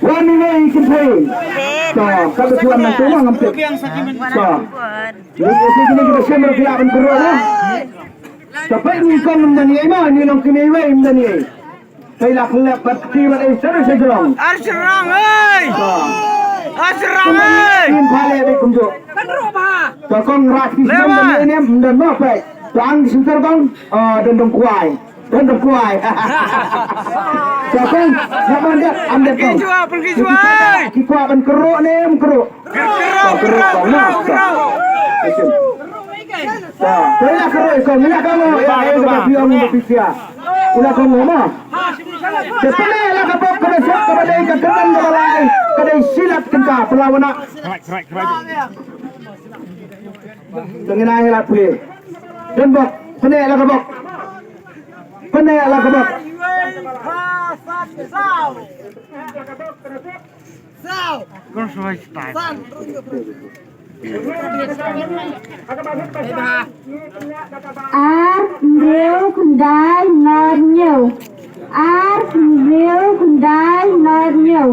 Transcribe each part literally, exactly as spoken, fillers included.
Wan ïa i kynthei. To, ka ba tuan na tu ma ngam tip. To. Ni ki kini kita shem rupiah ban kuro na. To, peit ni kong ym da ni ma, ni long kini wei ym da ni. Peit la khlep bad kti bad ei sha sha jrong. Ar shrang ei! To. Ar shrang ei! Kin phale dei kumjuh. To kong rat ki shem da ni ne ym da no peit. To ang ki shem kong, ah, don dong kwai. Don dong kwai. To kong, nak ban dia, am dia kong. Pergi jua, pergi jua. Ki kwah ban kuro ne ym kuro. Kyrkyrok, kyrkyrok, kyrkyrok. Ba, ba ïa ka roi kong, ïa ka ngo, ïa ka ngo, ïa ka ngo, ïa ka ngo. Te pyneh la ka bok kaba suk kaba dei ka kyrdan kaba lai, ka dei shi lak tyngka, pynlaw na. Tang ïa na ïa la pule. Don bok, pyneh la ka bok. Pyneh la ka bok. Ar hynriew khyndai nod hynñiew. Ar hynriew khyndai nod hynñiew.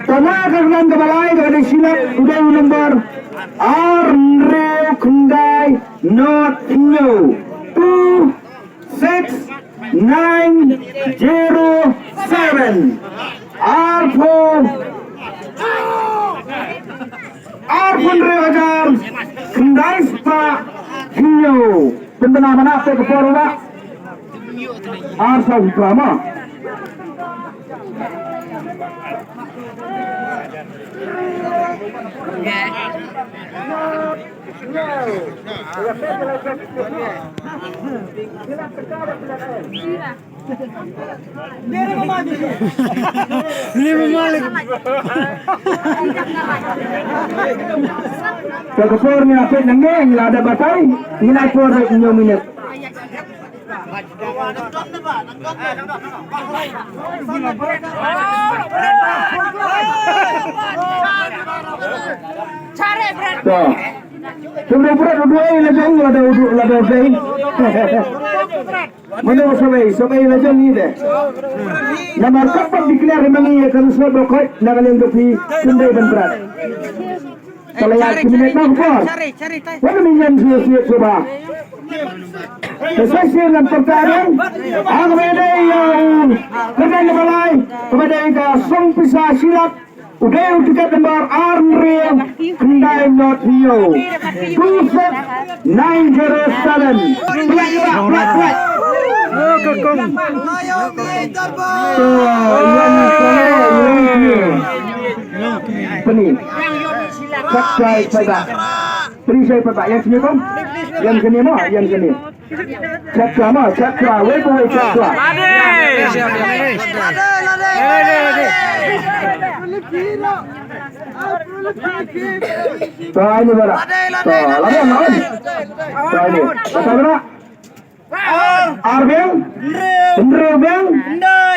Tang ïa ka kyrdan kaba lai ka dei shi lak, u dei u number ar hynriew khyndai nod hynñiew. Two six nine zero seven. Arphew, arphew hynriew hajar khyndai spah hynñiew. Pynbna mana peit ka por ba ar saw spah ma. Ka por ngi la peit nangne, ngi la da batai, ngi la por hynñiew minit. To. Tum ru prat u duwai la jong la da u du-, la da u dei. Mano sawei, sawei la jong ngi de. Namar ka pat declare ma ngi ïa ka result ba khot na ka liang jong phi, kum dei ban prat. Ka la ïa ki minit na ka por. Wan mi ñiam shu shu shu ba. Te sa shu ngam pyrta dang. Ang ba dei ïa u kyrdan ba lai, ba dei ka song pisa shi lak. U dei u tiket number ar hynriew khyndai nod hynñiew. Two six nine zero seven. Pynlait ïa ba, pynlait, pynlait. To, ïa ni, ïa ni. Pynlait. Check try, check back. Pynlait, check back. Ïa sini, kong. Ïa sini mo, ïa sini. Chakra ma, chakra, wei ko wei chakra. Try ni bara. To, lama na. Try ni. Kata bara. Ar biang. Hynriew biang.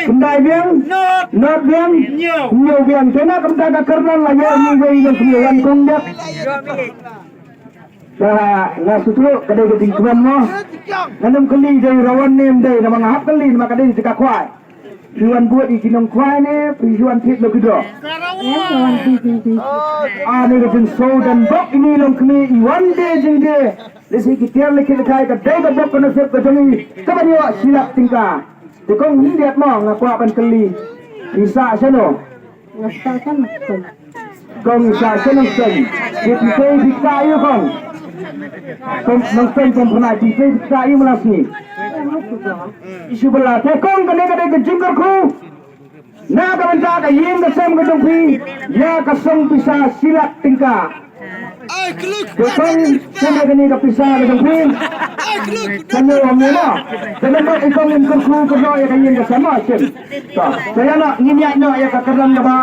Khyndai biang. Nod biang. Hynñiew biang. Te na kumta ka kyrdan la ïa ni wei ïa ni wan kong dep. Ba nga sutru ka dei ka jingkmen mo. Nga nym kylli dei rawan ne ym dei, namar nga hap kylli namar ka dei ka kwai. Phi wan bud ïa ki nong kwai ne phi wan thied lo ki dro. A ne ka jingsngew dan bok ini long kmie i wan de jingde. Lehse ki tiar lehse ki lehkai ka dei ka bok ka nasib ka jong i kaba ïoh shi lak tyngka. Te kong hyndiat mo nga kwah ban kylli. Phi sah shano? Nga sah sha Nongstoiñ. Kong sah sha Nongstoiñ. Phi phi phi sah ïa kong. Kong Nongstoiñ kong pynai phi phi sah ïa mala sngi. Issue bala te kong kane kane ka jingkyrkhu. Na ka bynta ka ïing ka sem ka jong phi ïa ka song pisa shi lak tyngka. Ka song song ka ni ka pisa ka jong phi. Ka ni wan ni ma. Ka ni ma i kong in kyrkhu ka no ïa ka ïing ka sem ma sim. Ka ïa na ngin ïa no ïa ka kyrdan ka ba.